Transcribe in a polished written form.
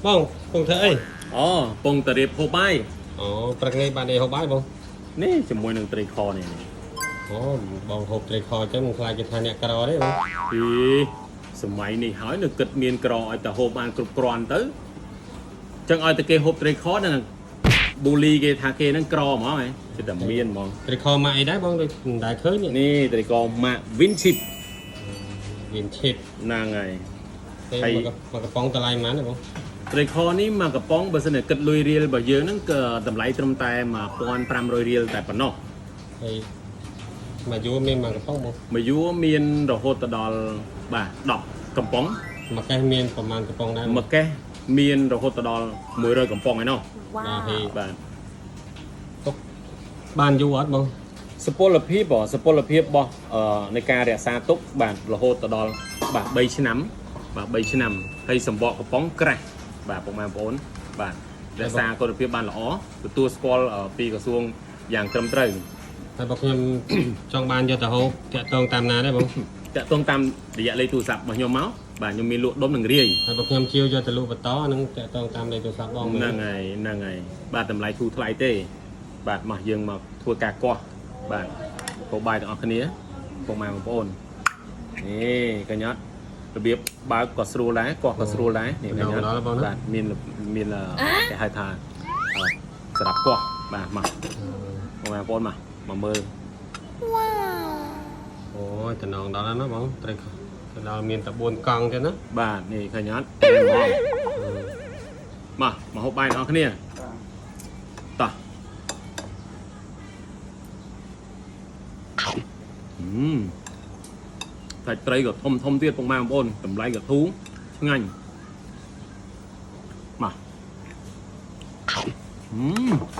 បងពងធ្វើអី អូពងតរៀបហូបបាយ អូព្រឹកនេះបានអីហូបបាយបង នេះជាមួយនឹងត្រីខនេះ អូបងហូបត្រីខអញ្ចឹងមិនខ្លាចគេថាអ្នកក្រទេបង ពីសម័យនេះហើយនៅគិតមានក្រឲ្យតែហូបបានគ្រប់គ្រាន់ទៅចឹងឲ្យតែគេហូបត្រីខហ្នឹងបូលីគេថាគេហ្នឹងក្រហ្មងហ៎ចិត្តតែមានហ្មង ត្រីខមកអីដែរបងដូចមិនដែលឃើញនេះ នេះត្រីខម៉ាក់ Winchip វិនឈិប ហ្នឹងហើយ ទេមកកំប៉ុងតម្លៃប៉ុន្មានទេបង ត្រីខនេះមកកំប៉ុងបើសិនជាគិតលុយរៀលរបស់យើងហ្នឹងក៏តម្លៃត្រឹមតែ1500រៀលតែប៉ុណ្ណោះ ហើយមួយយួរមានមួយកំប៉ុងបង មួយយួរមានរហូតទៅដល់បាទ10កំប៉ុង មួយកេះមានប្រហែលកំប៉ុងដែរ មួយកេះមានរហូតទៅដល់100កំប៉ុងឯណោះ បាទហើយ បាទ ទុកបានយូរអត់បង សុពលភាពហ៎សុពលភាពរបស់នៃការរក្សាទុកបាទរហូតទៅដល់បាទ3ឆ្នាំបាទ3ឆ្នាំហើយសម្បកកំប៉ុងក្រាស់បាទពុកម៉ែបងប្អូនបាទរក្សាគុណភាពបានល្អទទួលស្គាល់ពីក្រសួងយ៉ាងត្រឹមត្រូវ តែបើខ្ញុំ ចង់បានយកទៅហូបតាក់ទងតាមណាដែរបង តាក់ទងតាមរយៈលេខទូរស័ព្ទរបស់ខ្ញុំមកបាទខ្ញុំមានលក់ដុំនិងរាយ ហើយបើខ្ញុំជាវយកទៅលក់បន្តហ្នឹងតាក់ទងតាមលេខទូរស័ព្ទបងមែន ហ្នឹងហើយហ្នឹងហើយបាទតម្លៃធូរថ្លៃទេ បាទមកយើងមកធ្វើការកោះបាទហូបបាយទាំងអស់គ្នាពុកម៉ែបងប្អូននេះកញ្ញាត់របៀបបើកក៏ស្រួលដែរកោះក៏ស្រួលដែរនេះកញ្ញាត់បាទមានមានគេហៅថាសម្រាប់កោះបាទមកពុកម៉ែបងប្អូនមកមកមើល អូយតំណងដល់ហើយណាបងត្រីខទៅដល់មានតែ4កង់ទេណា បាទនេះកញ្ញាត់មកមកហូបបាយទាំងអស់គ្នាតោះអឺសាច់ត្រីក៏ធំធំទៀតពុកម៉ែបងប្អូនតម្លៃក៏ធូរឆ្ងាញ់មកអឺ